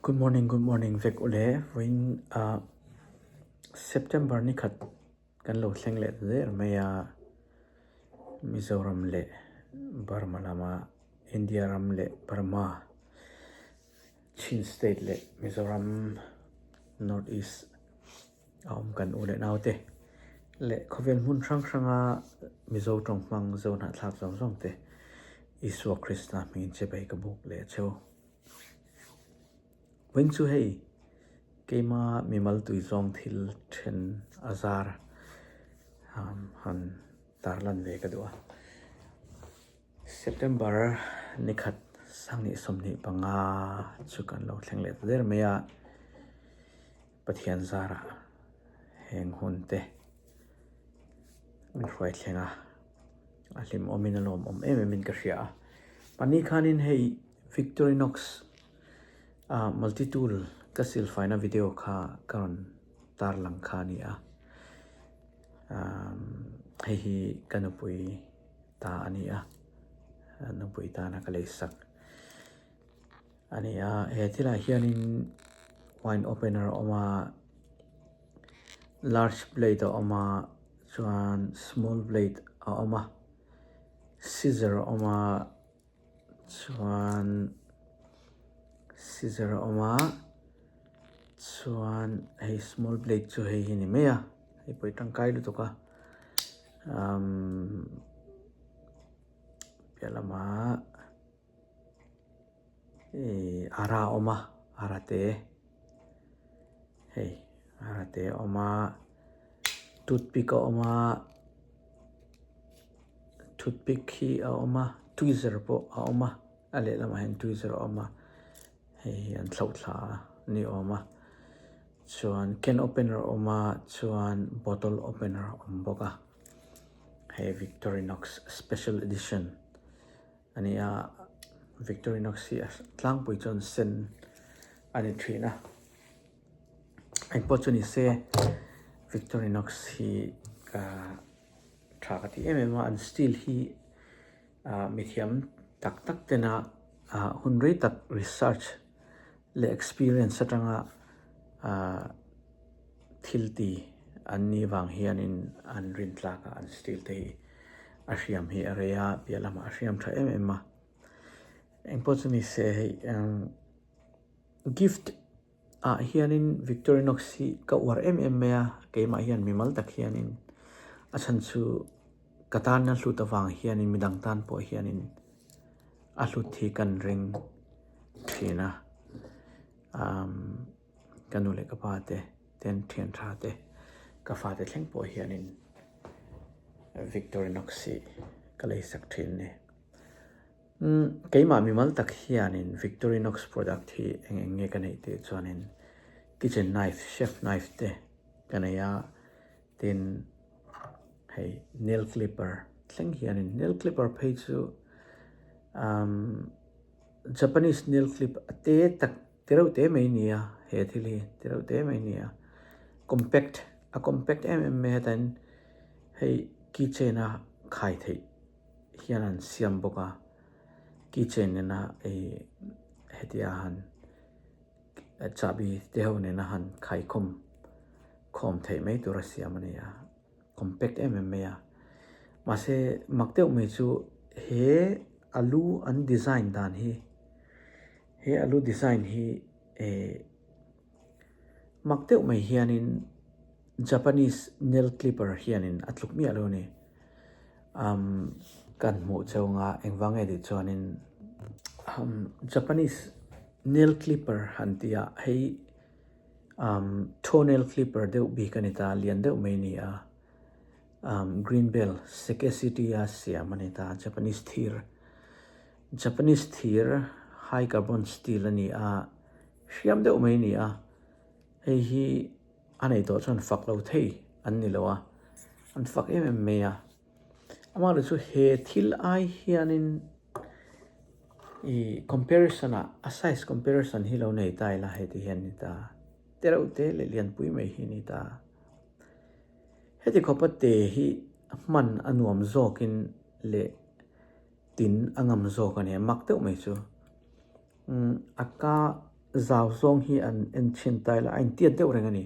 Good morning, good morning vek ule. Vawiin ah September ni khat kan lo thleng leh ta der mai a. Mizoram leh Burma lama India ram leh Burma Chin state leh Mizoram North East a awm kan u leh naute leh khawvel hmun hrang hranga Mizo tawng hmang zo hnahthlak zawng zawng te Isua Krista hmingin che bai ka buk leh a cheu. Vawiin chu hei keima mimal tui zawng thil then a zar han tarlan ve ka duh a. September nikhat sanghnih 25 chu kan lo thleng leh ta der mai a, Pathian zarah heng hun te min hruai thleng a, a hlimawmin a lawmawm em em in ka hria a. Mahni khanin hei Victorinox ah multi tool ka silfaina video kha ka rawn tarlang kha a ni a, hei hi ka nupui ta a ni a, nupui tana ka lei sak a ni a. He thilah hianin wine opener a awm a, large blade a awm a, chuan small blade a awm a, scissor a awm a, chuan scissor a awm a, chuan hei small blade chu hei hi a ni mai a, hei pawh hi tangkai lutuk a. Umm piah lamah ih ara a awm a ara te hei ara te a awm a toothpick a awm a toothpick hi a awm a tweezer pawh a awm a a lehlamah hian tweezer a awm a. Hei hi an thlauh thla a ni awm a chuan can opener a awm a chuan bottle opener a awm bawk a hei Victorinox special edition a ni a Victorinox hi a tlangpui chuan sen a ni thin a engpawh chu ni se Victorinox hi ka tha ka ti em em a an steel hi. Ah mithiam tak tak tena ah hun rei tak research leh experience atanga ah thil ti an nih vang hianin an rin tlak a an steel te hi a hriam hi a rei a piah lamah a hriam tha em em a engpawh chu ni se hei gift ah hianin Victorinox hi ka uar em em mai a keimah hian mimal tak hianin a chhan chu ka tan a hlut avang hianin midang tan pawh hianin a hlut hi kan ring thin a umm ka nu leh ka pa te ten thian tha te ka fate thleng pawh hianin Victorinox hi ka leisak thin a ni. Umm keimah mimal tak hianin Victorinox product hi eng eng nge ka neih tih chuanin kitchen knife, chef knife te ka nei a, tin hei nail clipper thleng hianin nail clipper phei chu umm Japanese nail clip a te tak ti reuh te mai a ni a he thil hi ti reuh te mai a ni a compact a compact em em mai a hetah hian hei keychain a khai theih. hian an siam bawk a keychain nena ih hetia han chahbi te ho nena han khaikhawm khawm theih mai tura siam a ni a compact em em mai a mahse mak deuh mai chu he alu an design dan hi he alu design hi eh mak deuh mai hianin. Japanese nail clipper hianin a tluk miah lo a ni. Umm kan hmuh chhunga engvang nge tih chuanin umm Japanese nail clipper han tih ah hei umm toenail clipper deuh bik a ni ta lian deuh mai a ni a umm green bell seke city a siam a ni ta Japanese thir Japanese thir high carbon steel a ni a hriam deuh mai a ni a hei hi. A nei tawh chuan fak lo thei an ni lo a, an fak em em mai a. Amaherawhchu chu he thil ai hianin ih comparison ah a size comparison hi lo nei ta ila heti hian ni ta, te reuh te leh lianpui mai hi ni ta. Heti khawpa te hi hman a nuam zawkin leh tin a ngam zawk a ni a, mak deuh mai chu. Umm a ka. zau zawng hi an en chhin ta ila a intiat deuh reng a ni.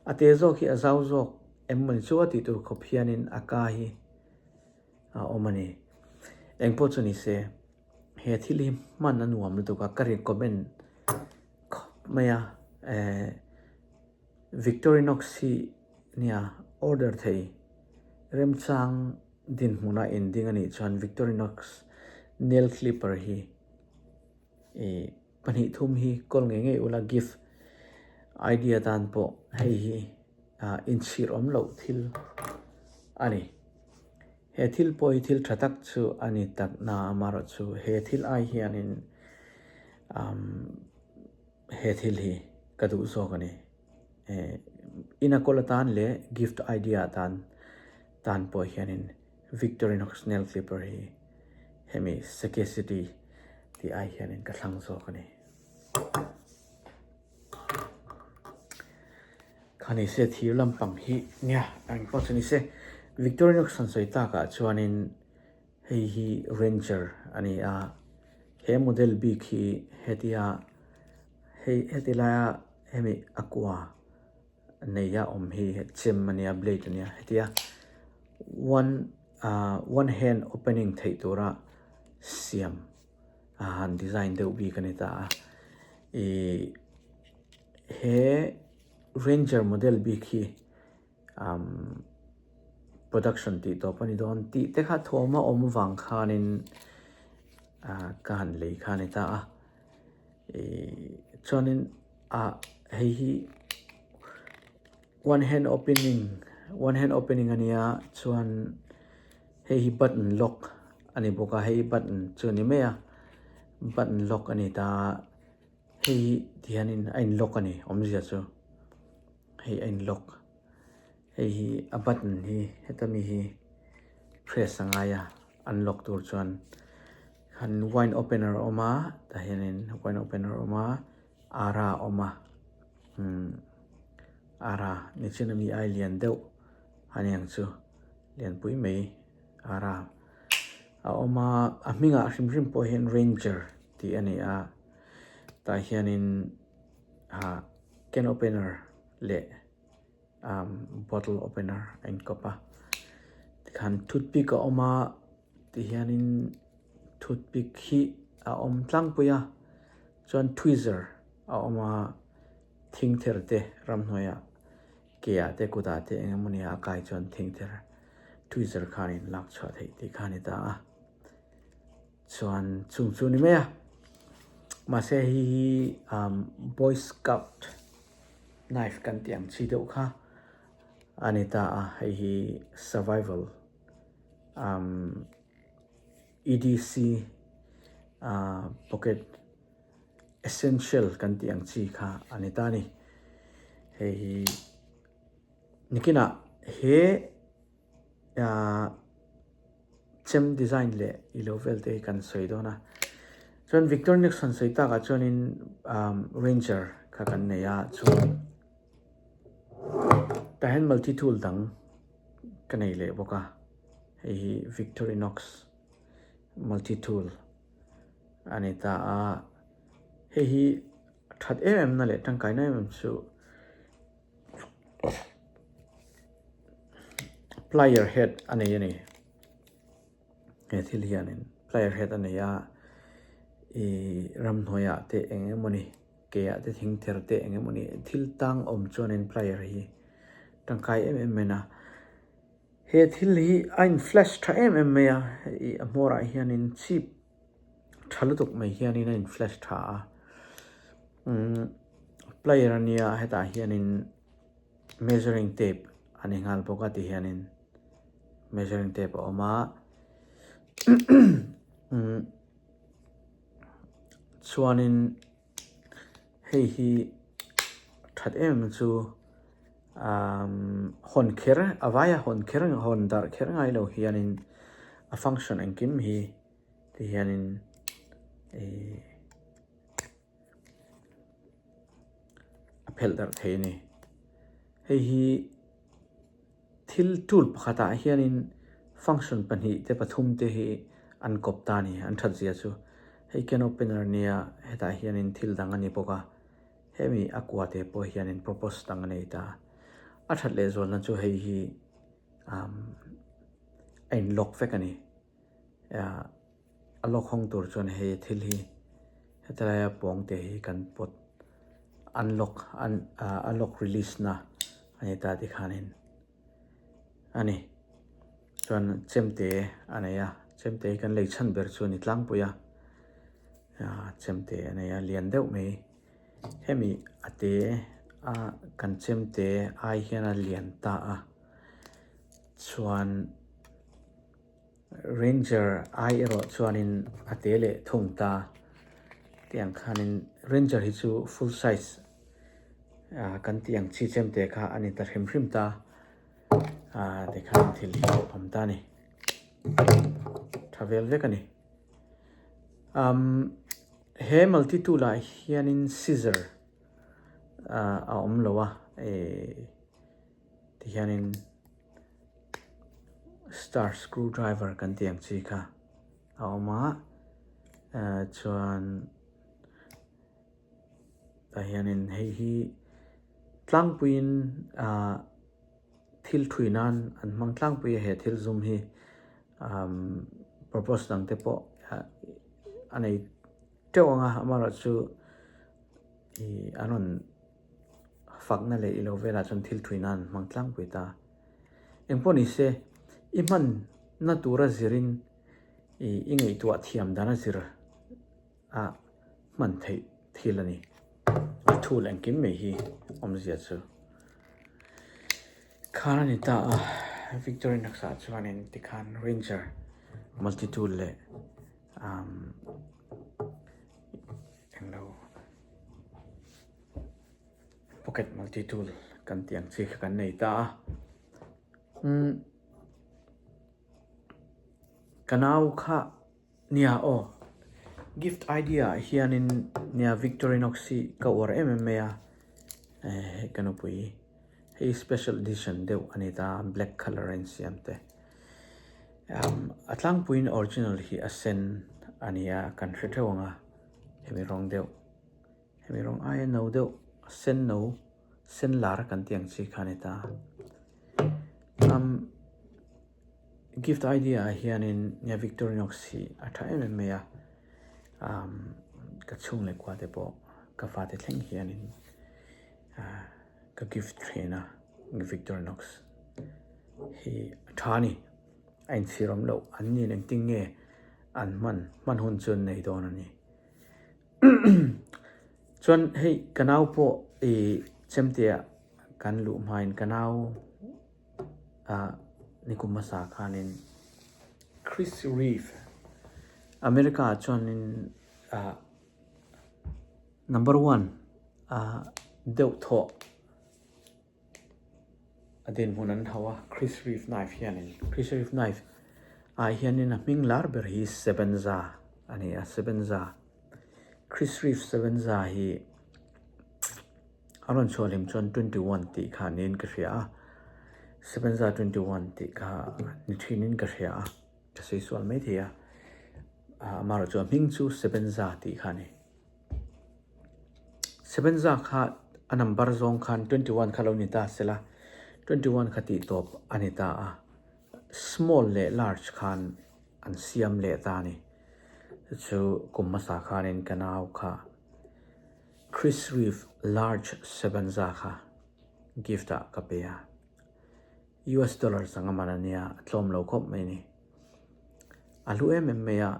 A te zawk hi a zau zawk em mawni chu a tih tur khawp hianin a ka hi a awm a ni. Engpawh chu ni se, he thil hi hman a nuam lutuk a, ka recommend khawp mai a. Eh, Victorinox hi nia order thei remchang dinhmuna inding a nih chuan Victorinox nail clipper hi Ih pahnih thum hi kawl ngei ngei ula gift idea tan pawh hei hi ah inchhir awm loh thil a ni. He thil pawh hi thil tha tak chu a ni tak na amaherawh chu he thil ai hianin umm he thil hi ka duh zawk a ni. Eh ina kawl atan leh gift idea atan tan pawh hianin Victorinox nail clipper hi hemi Seke City tih ai hianin ka thlang zawk a ni. Kha ni se thir lampang hi nia eng pawh chu ni se Victorinox han sawi takah chuanin hei hi Ranger a ni a, he model bik hi hetia hei heti laia hemi a kua nei a awm hi chem a nia blade a nia hetia one ah one hand opening theih tura siam a han design deuh bik a ni ta a ihh he ranger model bik hi umm production tih tawp a ni dawn tih te kha thawm a awm vang khanin ah ka han lei kha a ni ta a ihh chuanin ah hei hi one hand opening one hand opening a nia chuan hei hi button lock a ni bawk a hei button chu a ni mai a button lock a ni ta a hei hi ti hianin a in lock a ni awmzia chu hei a in lock hei hi a button hi heta mi hi press a ngai a unlock tur chuan khan wine opener a awm a tah hianin wine opener a awm a ara a awm a umm ara nichin ami ai lian deuh a ni ang chu lianpui mai ara a awm a a hmingah hrim hrim pawh hian ranger tih a ni a tah hianin ah can opener leh umm bottle opener a inkawp a tikhan toothpick a awm a tihianin toothpick hi a awm tlangpui a chuan tweezer a awm a thingther te ramhnuaiah ke ah te kut ah te eng emawni a kai chuan thingther tweezer khanin lak chhuah theih tih kha a ni ta a chuan chung chu a ni mai a mahse hei hi umm boy scout knife kan tih ang chi deuh kha a ni ta a hei hi survival umm edc ah pocket essential kan tih ang chi kha a ni ta a ni hei hi nikinah he ah chem design leh ilo vel te hi kan sawi dawn a chuan Victorinox han sawi takah chuanin umm ranger kha kan nei a chuan tah hian multi tool dang ka nei leh bawk a hei hi Victorinox multi tool a ni ta a hei hi that em em na leh tangkaina em em chu Plier head a nei a ni. He thil hianin plier head a nei a, ih ramhnuaiah te eng emawni keah te thingther te eng emawni thil tang awm chuanin plier hi tangkai em em mai a. He thil hi a in flash tha em em mai a, ih a hmawrah hianin chip tha lutuk mai hianin a in flash tha a umm player a nia hetah hianin measuring tape a ni nghal bawk a ti hianin measuring tape a awm a umm chuanin hei hi that em em chu umm hawn kher a vaia hawn kher hawn darh kher ngai lo hianin a function engkim hi. Ti hianin ih a phelh darh thei a ni. Hei hi thil tool pakhatah hianin function pahnih te pathum te hi an kawp ta a ni an that zia chu. Hei can opener nia hetah hianin thil dang a ni bawk a. Hemi a kua te pawh hianin purpose dang a nei ta. A that lehzualna chu hei hi a in lock vek a ni. A lock hawng tur chuan hei thil hi heti laia pawng te hi kan pawt unlock a lock release na a ni ta tikhanin a ni. Chuan chemte a nei a, chemte hi kan lei chhan ber chu a ni tlangpui a, chemte a nei a lian deuh mai. Hemi a te a kan chemte ai hian a lian ta a, chuan Ranger ai erawh chuanin a te leh thung ta. Tiang khanin Ranger hi chu full size kan tih ang chi chemte kha a ni ta hrim hrim ta. Tikhan thil hi a awm ta a ni. Tha vel vek a ni. He multi tool ah hianin scissor a awm lo a, tihianin star screw driver kan tih ang chi kha a awm a, chuan tah hianin hei hi tlangpuiin thil thui nan an hmang tlangpui a he thil zum hi purpose dang te pawh a nei teuh ang a amaherawhchu ih an rawn fakna leh ilo velah chuan thil thui nan an hmang tlangpui ta. Engpawh ni se i hmanna tura zirin ih i ngaihtuah thiam dan a zir a hman theih thil a ni. A thul engkim mai hi awmzia chu khan a ni ta a, Victorinox ah chuanin tikhan Ranger multi tool leh umm englo pocket multi tool kan tih ang chi kha kan nei ta a umm ka nau kha Nia aw, gift idea ah hianin nia Victorinox hi ka uar em em mai a, hei ka nupui hei special edition deuh a ni ta black colour a insiam te. A tlangpuiin original hi a sen a ni a, kan hre theuh ang a, hemi rawng deuh, hemi rawng aia no deuh a sen no, sen lar kan tih ang chi kha a ni ta. Gift idea ah hianin nia Victorinox hi a tha em em mai a, umm ka chhung leh kua te pawh ka fate thleng hianin ah ka gift thin a Victorinox hi a tha a ni, a inchhir awm loh an nin engtin nge an hman hman hun chu an nei dawn a ni. Chuan hei ka nau pawh ih chemte ah kan luh hmain ka nau. Ah nikum hmasa khanin Chris Reeve America ah chuanin ah number one ah deuh thawh a dinhmun an hauh a Chris Reeve knife hianin Chris Reeve knife ah hianin a hming lar ber hi Sebenza a ni a Sebenza Chris Reeve Sebenza hi. A rawn chhuah hlim chuan 21 tih kha niin ka hria a, Sebenza 21 tih kha ni thinin ka hria a, ka sawi sual mai thei a, amaherawh chu a hming chu Sebenza tih kha a ni. Sebenza kha a number zawng khan 21 kha lo ni ta sela, 21 kha tih tawp a ni ta a, small leh large khan an siam leh ta a ni. Chu kum hmasa khanin ka nau kha. Chris Reeve large Sebenza kha gift ah ka pe a, US dollar chang a man a nia, a tlawm lo khawp mai ni. A hlu em em mai a,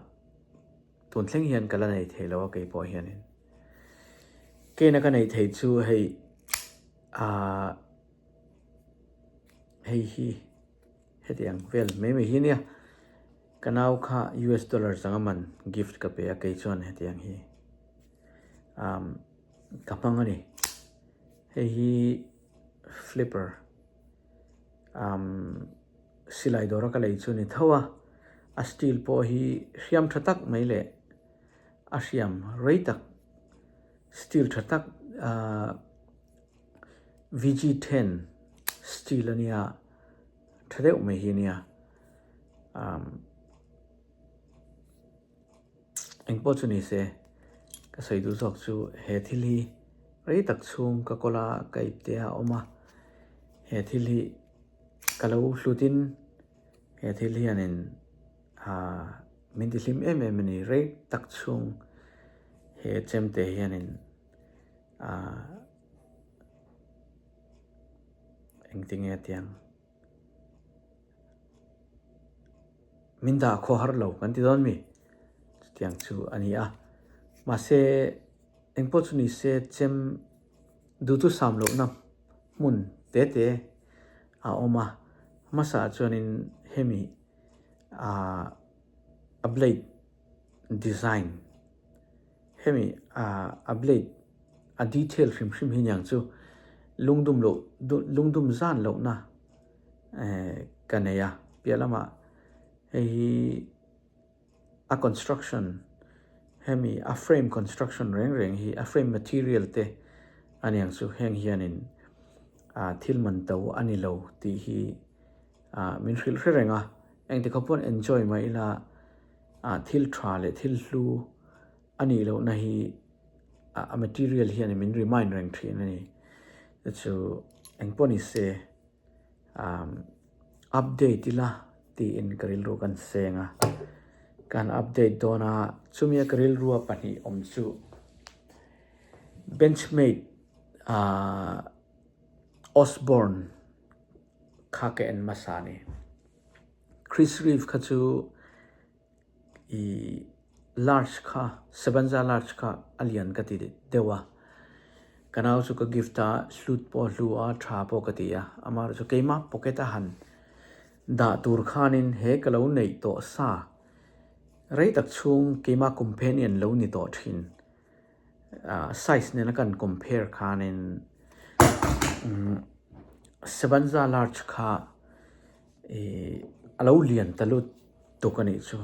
tun thleng hian ka la nei thei lo a kei pawh hianin. Keina ka neih theih chu hei aah hei hi hetiang vel mai mai hi nia. Ka nau kha US dollar chang a man gift ka pe a kei chuan hetiang hi. um ka hmang a ni hei hi flipper um silai dawra ka lei chu a ni tho a a steel pawh hi hriam tha tak mai leh a hriam rei tak steel tha tak ah V_G ten steel a nia tha deuh mai hi a nia um. Engpawh chu ni se, ka sawi duh zawk chu he thil hi Rei tak chhung ka kawl a, ka ipte a awm a, he thil hi ka lo hlutin he thil hianin aah min ti hlim em em a ni. Rei tak chhung he chemte hianin aah engtinge tiang. Min dah khaw har lo kan ti dawn mi? Chutiang chu a ni a. Mahse, engpawh chu ni se chem duhtu sam lohna hmun te te a awm a. Hmasa ah chuanin hemi ah a blade design Hemi a blade a detail hrim hrim hi niang chu lungdum loh lungdum zan lohna ka nei a piah lamah hei hi a construction hemi a frame construction reng reng hi a frame material te a niang chu heng hianin thil man to a ni lo tih hi min hrilh hre reng a engti khawp pawn enjoy mah ila. Ah thil tha leh thil hlu a nih lohna hi a material hian min remind reng thin a ni. Chu chu engpawh ni se ah update ila tiin ka rilru kan seng a, kan update dawn a chumi a ka rilrua pahnih awm chu Benchmade ah Osborne kha ka en hmasa a ni. Chris Reeve kha chu i large kha Sebenza large kha a lian ka ti deuh a, ka nau chu ka gift a hlut pawh a hlu a tha pawh ka ti a, amaherawhchu chu keimah pocket a han dah tur khanin he ka lo neih tawh sa rei tak chhung keimah companion lo ni tawh thin size nena kan compare khanin Sebenza large kha. Ihh a lo lian ta lut tuk a nih chu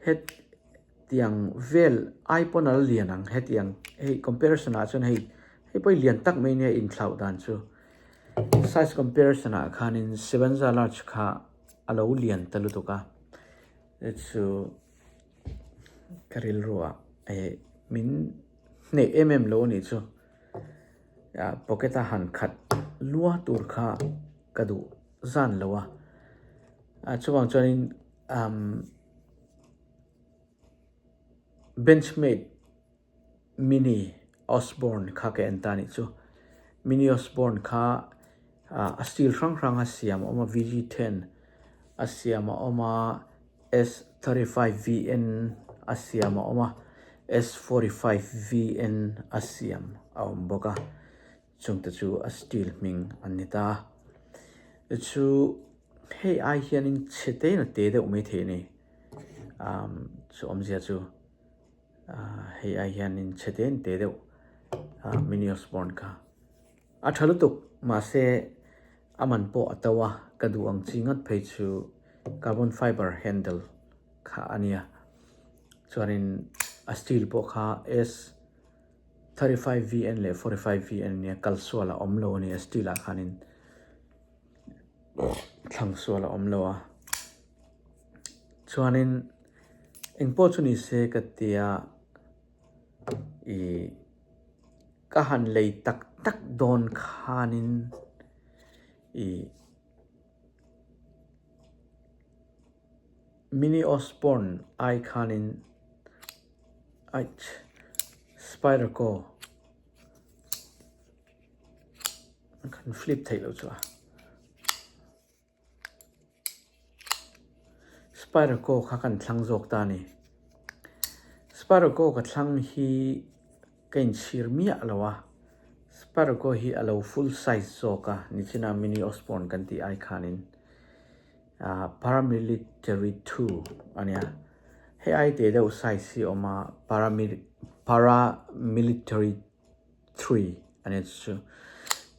hetiang vel ai pawn a la lian ang hetiang hei comparison ah chuan hei hei pawh hi lian tak mai nia inthlauh dan chu size comparison ah khanin sevenza large kha a lo lian ta lutuk a chu ka rilru ah eh min hneh em em lo a nih chu. Pocket a han khat lua tur kha ka duh zan lo a, chuvang chuanin Benchmade Mini Osborne kha ka en ta a nih chu. Mini Osborne kha a steel hrang hrang a siam a awm a, VG10 a siam a awm a. S 35 VN a siam a awm a, S 45 VN a siam a awm bawk a, chungte chu a steel hming an ni ta. Chu hei ai hianin chhe te in a te deuh mai thei a ni. Um chu awmzia chu hei ai hianin chhe te in te deuh Mini Osborne kha. A tha lutuk, mahse a man pawh a to a, ka duh ang chi ngat phei chu carbon fiber handle kha a nia. Chuanin a steel pawh kha S 35 VN leh 45 VN a nia, kal sual a awm lo a ni a steel ah khanin thlang sual a awm lo a. Chuanin engpawh chu ni se ka tia ih. Ka han lei tak tak dawn khanin ih Mini Osborne ai khanin aih Spyderco kan flip theih loh chu a. Spyderco kha kan thlang zawk ta a ni. Spyderco ka thlang hi ka inchhir miah lo a, Spyderco hi a lo full size zawk a, nichina Mini Osborne kan tih ai khanin ah Paramilitary 2 a nia. Hei ai teh deuh size hi a awm a, Paramilitary 3 a nia chu chu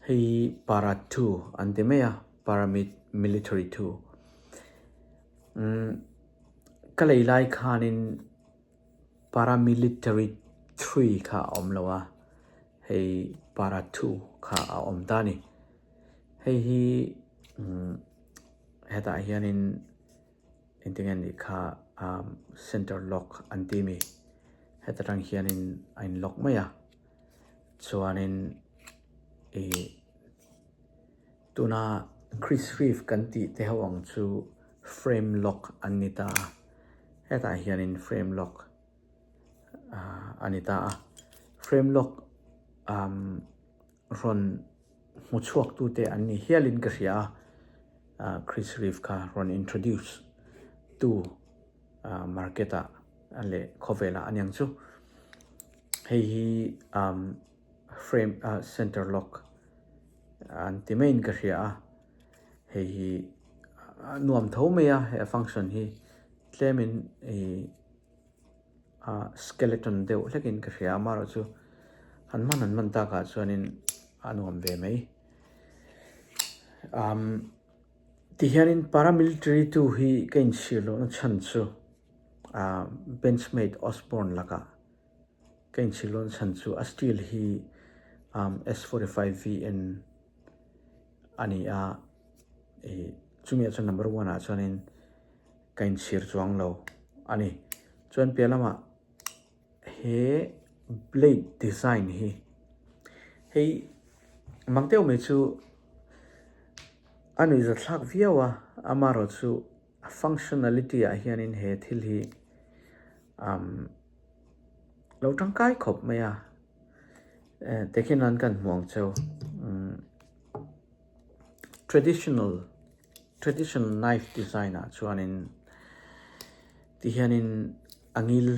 hei hi para 2 an ti mai a para military 2 umm ka lei lai khanin para military 3 kha a awm lo a hei para 2 kha a awm ta a ni hei hi umm hetah hianin engtin nge nih kha umm center lock an ti a mi. Heta tang hianin a in lock mai a. Chuanin ih tuna Chris Reeve kan tih te ho ang chu frame lock an ni ta a, hetah hianin frame lock ah a ni ta a. Frame lock umm rawn hmu chhuak tute an ni hialin ka hria a, ah Chris Reeve kha rawn introduce tu ah market ah leh khawvelah a niang chu. Hei hi umm frame ah center lock an ti maiin ka hria a, hei hi a nuam tho mai a he a function hi tlemin ih ah skeleton deuh hlekin ka hria a amaherawhchu han hman han hman takah chuanin a nuam ve mai. Umm tihianin paramilitary tu hi ka inchhir lohna chhan chu ah Benchmade Osborne lakah ka inchhir lohna chhan chu a steel hi umm S 45 VN a ni a ih chumi ah chuan number one ah chuanin ka inchhir chuang lo a ni. Chuan piah lamah he blade design hi hei mang deuh mai chu a nuihza thlak viau a amaherawhchu a functionality ah hianin he thil hi umm lo tangkai khawp mai a eh tikhian an kan hmuh ang cheu umm traditional traditional knife design ah chuanin tihianin a ngil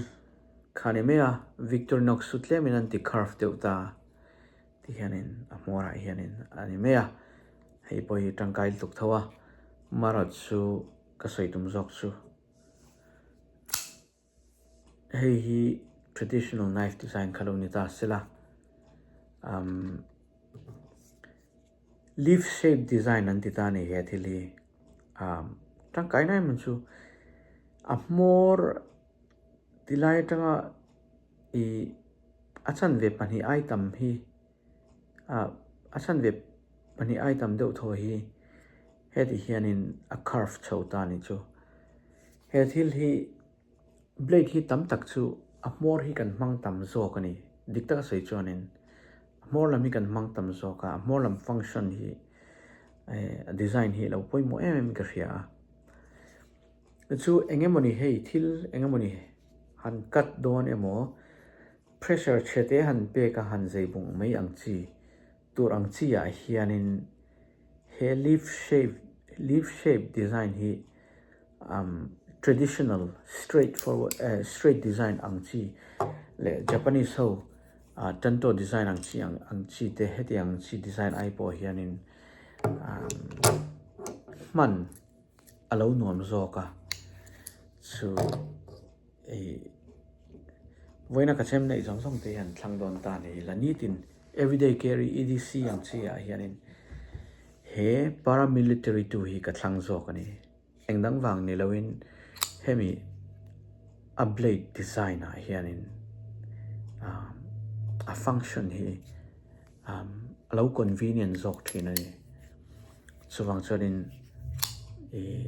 kha ni mai a Victorinox chu tlemin an ti curve deuh ta tihianin a hmuarah hianin a ni mai a hei pawh hi tangkai lutuk tho a marawt chu ka sawi tum zawk chu hei hi traditional knife design kha lo ni ta sela umm leaf shape design an ti ta a ni he thil hi umm tangkai na em chu a hmawr tilai atanga ih a chanve pahnih ai tam hi ah a chanve pahnih ai tam deuh thaw hi heti hianin a curve chho ta a ni chu he thil hi blade hi tam tak chu a hmawr hi kan hmang tam zawk a ni dik taka sawi chuanin a hmawr lam hi kan hmang tam zawk a a hmawr lam function hi eh a design hi a lo pawimawh em em in ka hria a chu eng emawni hei thil eng emawni han cut dawn emaw Pressure chhe te han pek a han zei bung mai ang chi tur ang chi ah hianin he leaf shape leaf shape design hi umm traditional straight forward eh straight design ang chi leh Japanese ho ah tanto design ang chi ang ang chi te hetiang ang chi design ai pawh hianin umm hman a lo nuam zawk a chu ih vawiina ka chem neih zawng zawng te hian thlang dawn ta a ni la nitin everyday carry edc ang chi ah hianin he paramilitary tu hi ka thlang zawk a ni eng dang vang ni loin hemi a blade design ah hianin ah a function hi a lo convenient zawk thin a ni chuvang chuanin ih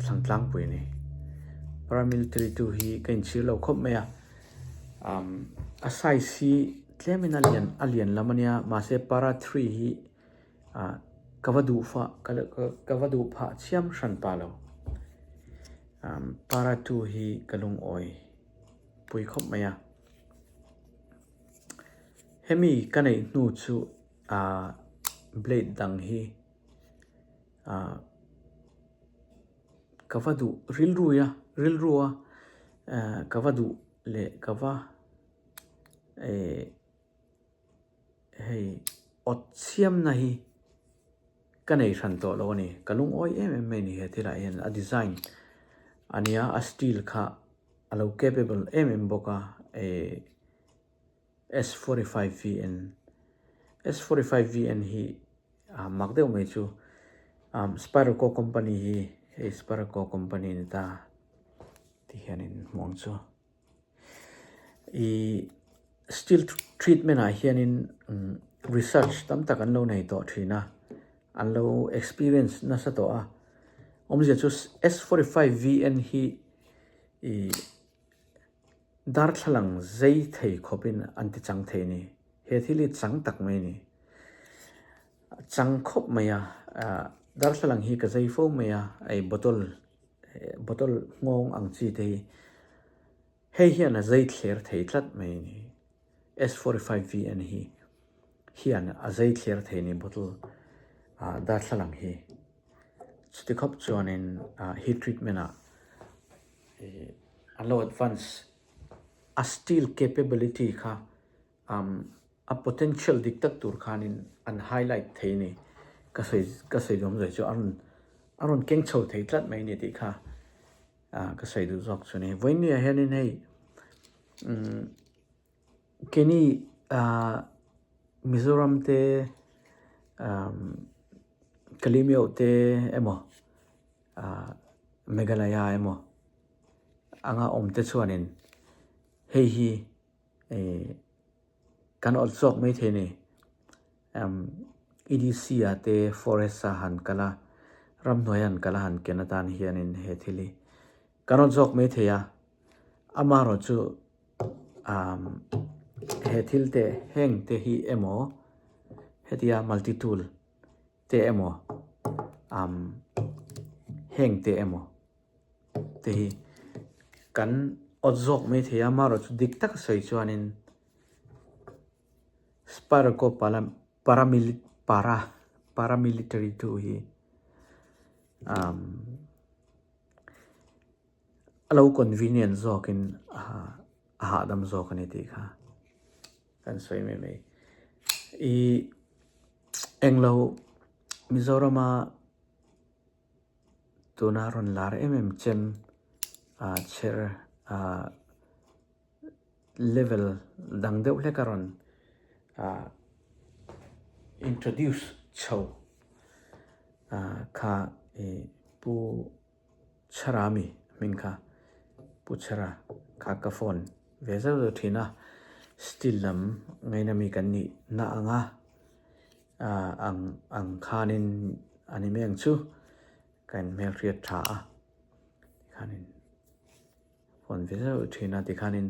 thlang tlangpui a ni paramilitary tu hi ka inchhir lo khawp mai a umm a size hi tlemin a lian a lian lam a nia mahse para three hi ah ka va duh fah ka va duh phah chiam hran pa lo umm para two hi ka lungawi pui khawp mai a. Hemi ka neih hnu chu ah blade dang hi ah ka va duh rilrui a rilru a eh ka va duh leh ka va eh hei awt chhiamna hi ka nei hran tawh lo a ni ka lungawi em em mai a ni he thil ah hian a design a nia a steel kha. A lo capable em em bawk a eh S 45 VN S 45 VN hi ah mak deuh mai chu ah Spyderco company hi hei Spyderco company a ni ta ti hianin hmuh ang chu ih steel treatment ah hianin research tam tak an lo nei tawh thin a an lo experience nasa tawh a awmzia chu S 45 VN hi Ih darthlalang zei thei khawpin an ti chang thei a ni. He thil hi chang tak mai a ni. Chang khawp mai a, darthlalang hi ka zai fo mai a, ei bottle bottle nghawng ang chi te hi hei hian a zai thler thei tlat mai a ni. S45 VN hi hian a zai thler thei a ni bottle darthlalang hi. Chuti khawp chuanin heat treatment ah an lo advance a steel capability kha a potential dik tak tur khanin an highlight thei a ni. Ka sawi ka sawi duh awmzia chu a rawn a rawn keng chho thei tlat mai a ni tih kha ka sawi duh zawk chu a ni. Vawiin ah hianin hei umm keini ah Mizoram te umm Kalimio te emaw ah Meghalaya emaw anga awm te chuanin hei hi eh kan awlh chhuak mai thei a ni. Umm EDC ah te forest ah han kal a, ramhnuai han kal a han ken atan hianin he thil hi kan awlh chhuak mai thei a. Amaherawhchu umm he thil te heng te hi emaw hetia multi tool te emaw umm heng te emaw te hi kan awt zawk mai thei a amaherawh chu dik taka sawi chuanin Sparko paramili para paramilitary tu hi umm a lo convenient zawkin a hahdam zawk a ni tih kha kan sawi mai mai. Ih englo Mizorama. Tuna rawn lar em em chem ah chher ah level dang deuh hlek a rawn ah introduce chho ah kha ih pu Chhara ami hming kha pu Chhara kha ka phone ve zauh zauh thin a steel lam ngaina mi kan nih na ang a. Ah ang ang khanin a ni mai ang chu ka inhmelhriat tha a tikhanin phone ve zauh thin a tikhanin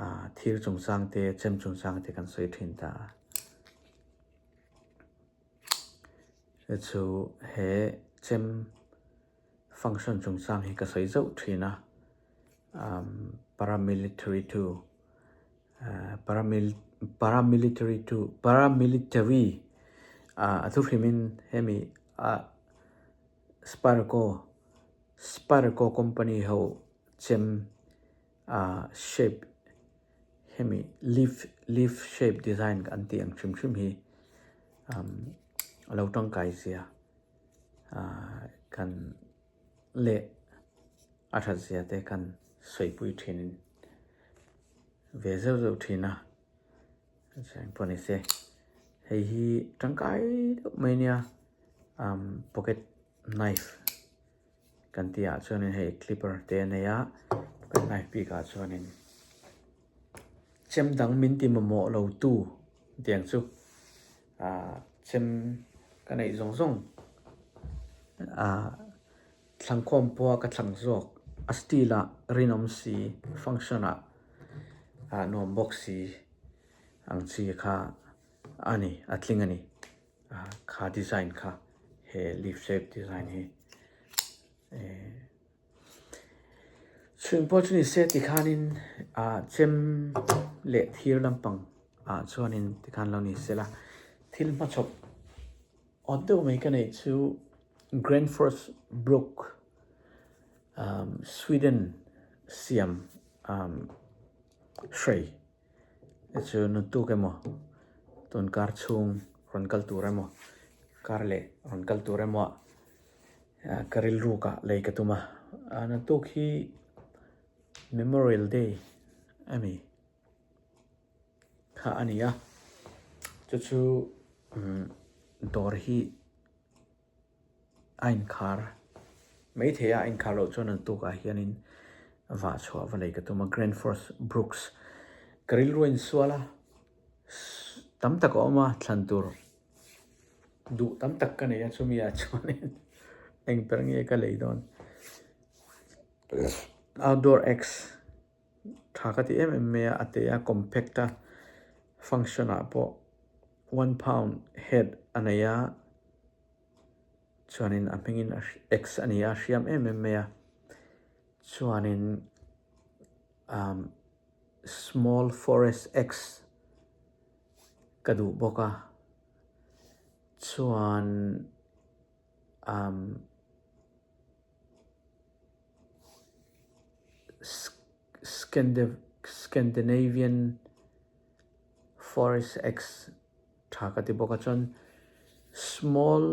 ah thir chungchang te chem chungchang te kan sawi thin ta a chu chu he chem function chungchang hi ka sawi zauh thin a ah paramilitary two Paramil paramilitary to paramilitary ah a thuhrimin hemi ah Sparco Sparco company ho chem ah shape hemi leaf leaf shape design an tih ang hrim hrim hi umm a lo tangkai zia ah kan leh a that zia te kan sawipui thin ve zeuh zeuh thin a chuan pawh ni se hei hi tangkai deuh mai ania umm pocket knife kan tih ah chuanin hei clipper te a nei a pocket knife bik ah chuanin chem dang min ti mamawh lo tu tiang chu ah chem ka neih zawng zawng ah thlangkhawm pawha ka thlang zawk a steel ah rinawm si function ah ah nuam bawk si ang chi kha a ni a tling a ni ah kha design kha he leaf shape design hi eh. Chhung pawh chu ni se tikhanin ah chem leh thir lampang ah chuanin tikhan lo ni se la thil hmachhawp awt deuh mai ka neih chu Grandfors Bruk umm Sweden siam umm hrei te chu nutuk emaw tunkar chhung rawn kal tur emaw kar leh rawn kal tur emaw ah. Ka rilrukah lei ka tum a, naktuk hi Memorial Day a ni kha a ni a, chu chu dawr hi a inkhar maithei a, a inkhar loh chuan naktukah hianin vah chhuah va lei ka tum a, Grand Force Brooks ka rilru a insual a, tam tak a awm a thlan tur. Duh tam tak ka nei a chumi ah chuanin eng ber nge ka lei dawn. Outdoor X tha ka ti em em mai a, a te a compact a. Function ah pawh one pound head a nei a, chuanin a hmingin axe a ni a, a hriam em em mai a, chuanin umm small forest axe ka duh bawk a, chuan umm Scandinavian forest axe tha ka ti bawk a chuan small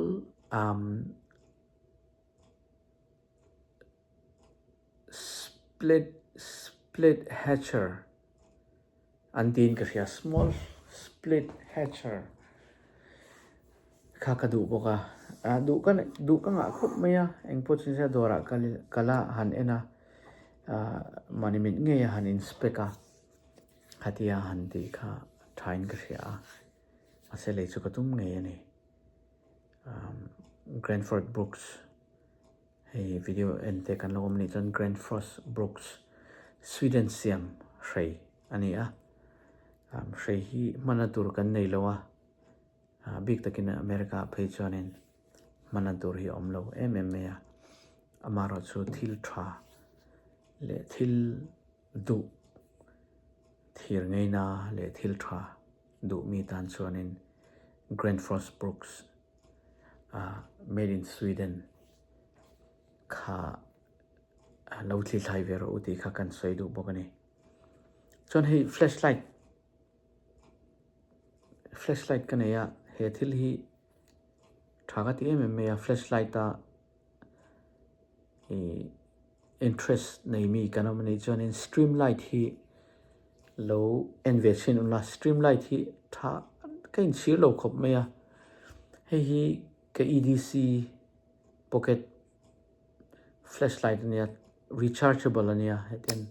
umm split split hatcher An tiin ka hria small split hatcher kha ka duh bawk a, ah duh ka duh ka ngah khawp mai a, engpawh chu nise dawrah kal kal a han en a, ah mahni mit ngei a han inspect a, khatia han tih kha thain ka hria a, mahse lei chu ka tum ngei a ni, Grandford Brooks. Hei video en te kan lo awm anih chuan Grandfrost Brooks Sweden siam hrei a ni a, hrei hi hmana tur kan nei lo a, bik takin America ah phei chuanin hmana tur hi a awm lo em em mai a, amaherawhchu thil tha leh thil duh thir ngeina leh thil tha duh mi tan chuanin Grandfrost Brooks Made in Sweden kha lo thli thlai ve rawh u tih kha kan sawi duh bawk a ni. Chuan hei flashlight flashlight ka nei a, he thil hi tha ka ti em em mai a, flashlight a ih interest nei mi kan awm a nih chuanin stream light hi lo en ve chhin ula stream light hi tha ka inchhir lo khawp mai a hei hi ka edc pocket flashlight a nia rechargeable a nia hetiang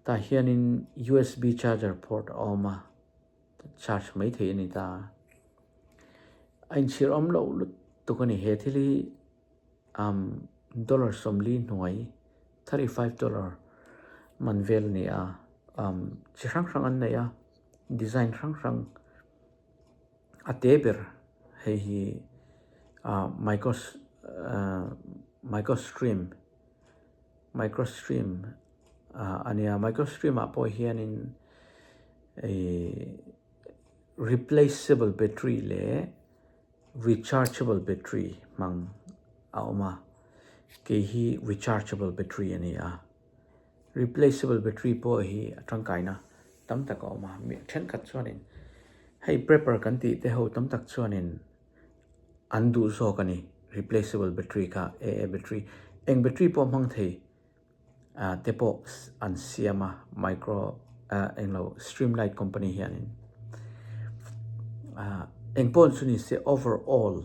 tah hianin usb charger port a awm a charge mai theih a ni ta a inchhir awm loh lutuk a ni he thil hi. Um dollar sawmli hnuai 35 dollar man vel a ni a um chi hrang hrang an nei a design hrang hrang a te ber hei hi ah micro ah micro stream micro stream ah a nia micro stream ah pawh hianin ihh replaceable battery leh. Rechargeable battery hmang a awm a, kei hi rechargeable battery a ni a, replaceable battery pawh hi a tangkaina tam tak a awm a, mi thenkhat chuanin hei prepper kan tih te ho tam tak chuanin an duh zawk a ni replaceable battery kha AA battery eng battery pawh hmang thei. ah te pawh an siam a micro ah englo streamlight company hianin ah engpawh chu ni se overall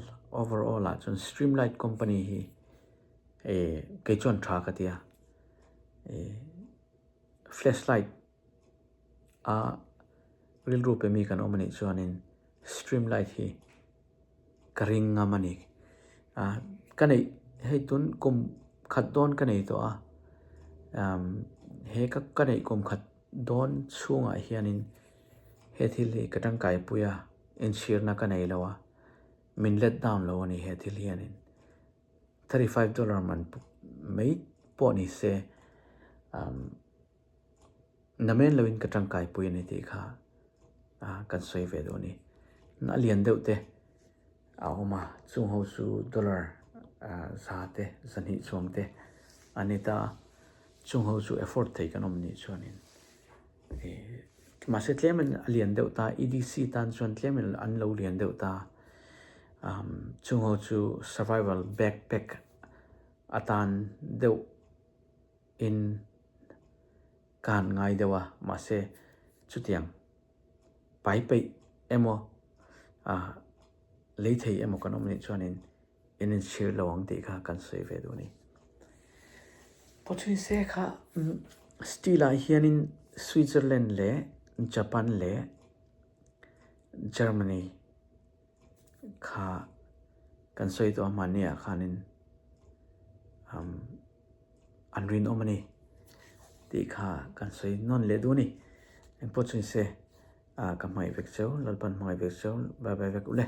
overall ah chuan streamlight company hi eh kei chuan tha ka ti a eh flashlight a rilru pe mi kan awm anih chuanin streamlight hi. Ka ring ngam a ni. Ah ka neih hei tun kum khat dawn ka nei tawh a, umm he ka ka neih kum khat dawn chhungah hianin he thil hi ka tangkai pui a, inchhirna ka nei lo a, min let down lo a ni he thil hianin. 35 dollar man mai pawh ni se umm. Namen loin ka tangkai pui a ni tih kha kan sawi ve duh a ni. A lian deuh te a awm a, chung ho chu dollar za te, zahnih chuang te a ni ta a, chung ho chu afford thei kan awm nih chuanin mahse tlemin a lian deuh ta, EDC tan chuan tlemin an lo lian deuh ta, chung ho chu survival backpack atan deuh. In ka han ngai deuh a, mahse chutiang pai peih emaw ah lei thei emaw kan awm anih chuanin in inchhir lo ang tih kha kan sawi ve duh a ni. Pawchhuise kha steel ah hianin Switzerland leh Japan leh Germany kha kan sawi tawh a hmanni ah khanin umm an rinawm a ni tih kha kan sawi nawn leh duh a ni. Engpawh chu ni se. Ka hmangaih vek cheu, Lalpan hmangaih vek cheu, bye bye vek ule.